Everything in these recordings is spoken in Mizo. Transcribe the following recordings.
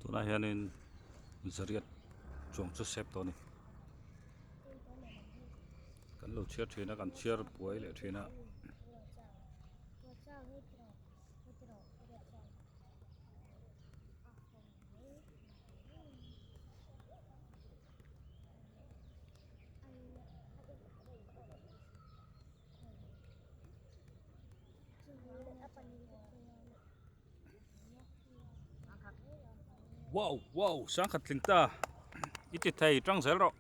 Tunah hianin zariat chuang chu sep tawh a ni kan lo chhiar thin a kan chhiar buai leh thin a. Wow wow sangkhat tling ta i ti thei tang zel rawh.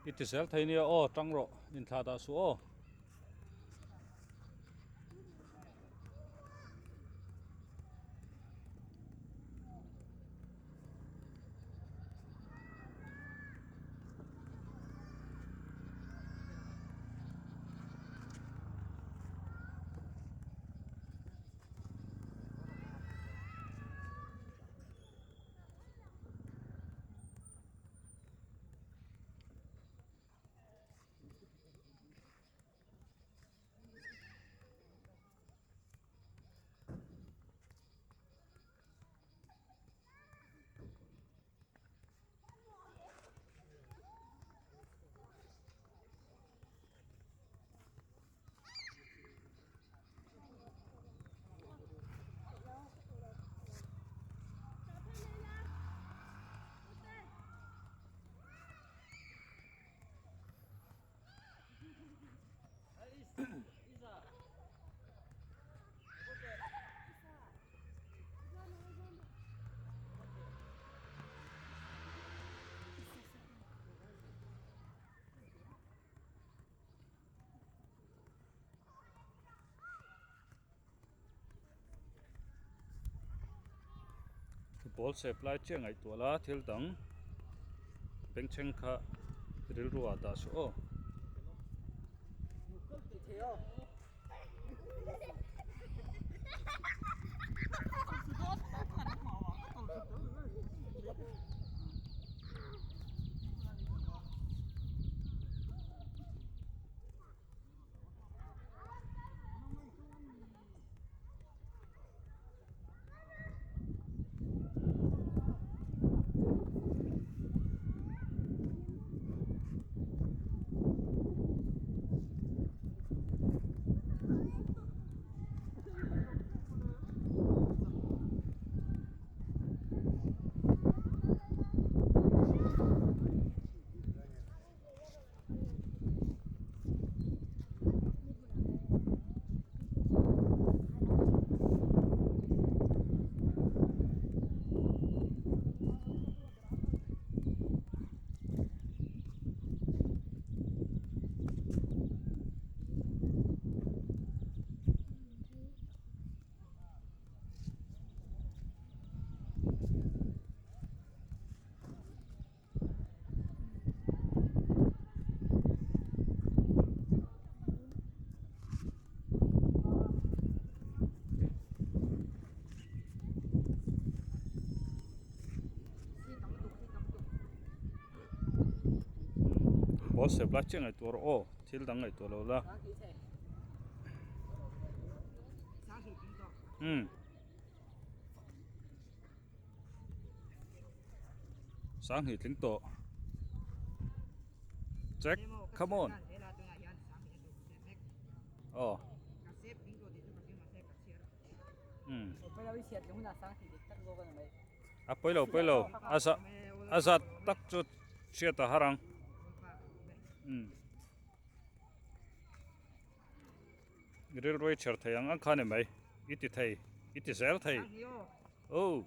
I ti zel thei nia aw tang rawh inthlah dah suh aw. Ball sep lai chiah ngaihtuah la thil dang bengchheng kha rilru ah dah suh aw. Ball sep lai chiah ngaihtuah rawh aw, thil dang ngaihtuah lo la. Umm. Sanghnih tling tawh. Jack, come on. Aw. Umm. A pawi lo pawi lo a za a zat tak chu hriat a har ang umm rilru i chher thei ang ang kha ni mai i ti thei i ti zel thei oh.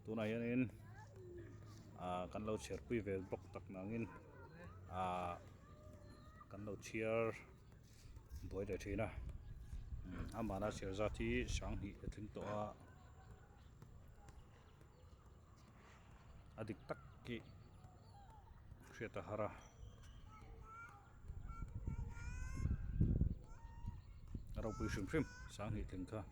Tunah hianin ah kan lo chhiarpui ve bawk tak nangin ah kan lo chhiar buai leh thin a amahna chhiar zat hi sanghnih a tling tawh a a dik tak hi hriat a har a. A ropui hrim hrim sanghnih tling kha.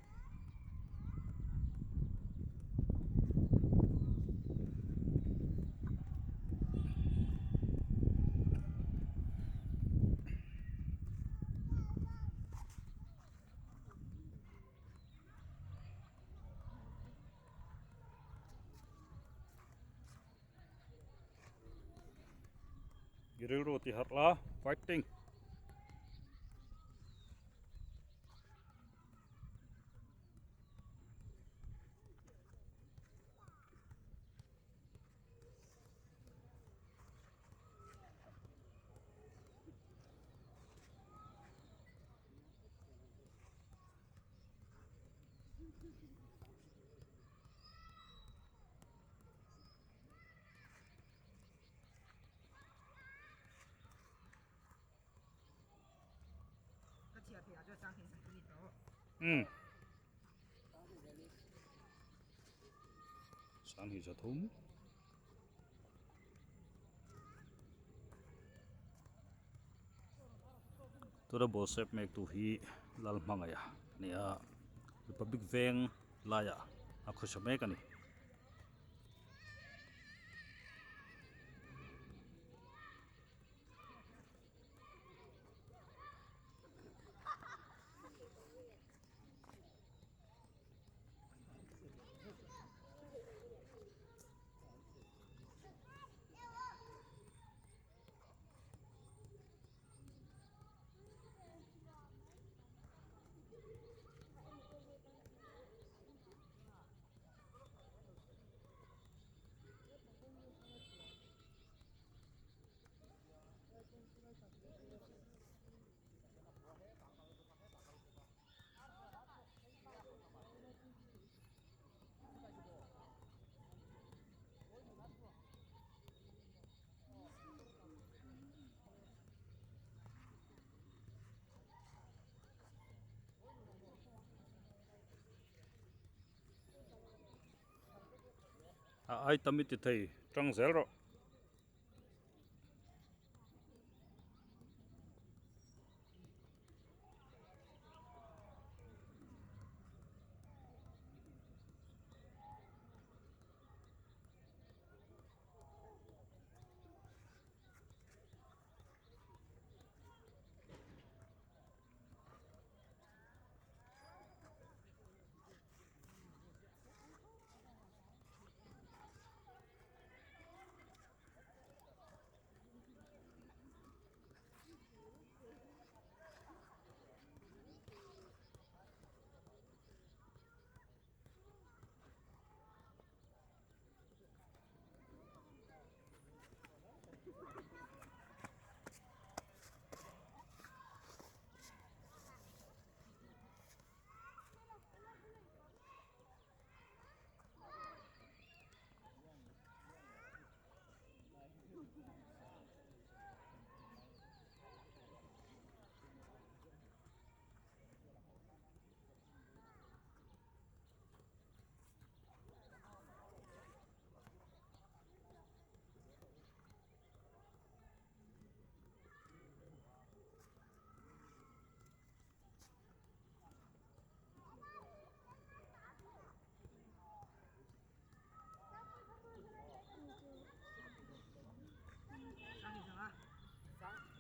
I rilru ti harh la fighting. Umm sanghnih zathum. Tuna ball sep mek tu hi Lalhmangaih a ni a Republic veng laiah a khawsa mek a ni. A ai tam i ti thei tang zel rawh.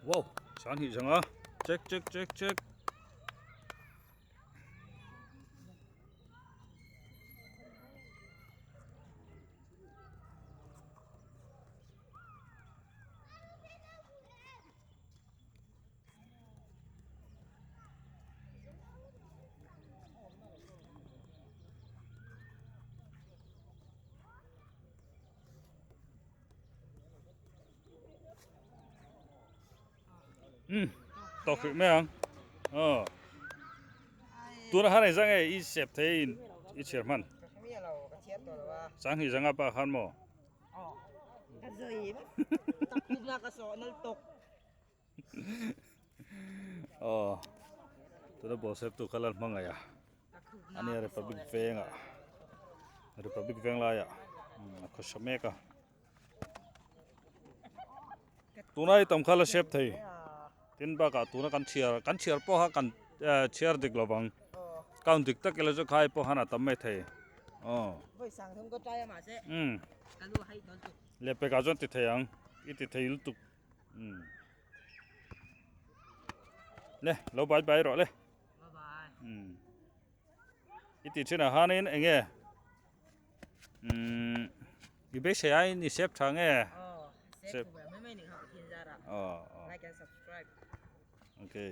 Wow 20 zanga check check check check. Um tawk hrih mai ang aw tuna khan engzah nge i sep thei in i chhiar hman 20 zanga pa khan maw Aw tuna ball sep tu kha lan hmangaih a ania republic vengah republic veng laiah a khawsa mek a tuna hi tam kha la sep thei tin bakah tuna kan chhiar kan chhiar pawh kha kan chhiar dik lovang count dik tak ila chu khai pawh khan a tam mai thei aw umm lehpekah chuan ti thei ang i ti thei lutuk. Umm le lo bye bye rawh le umm i tih thin ah hianin eng nge umm i beisei aiin i sep tha nge sep aw okay.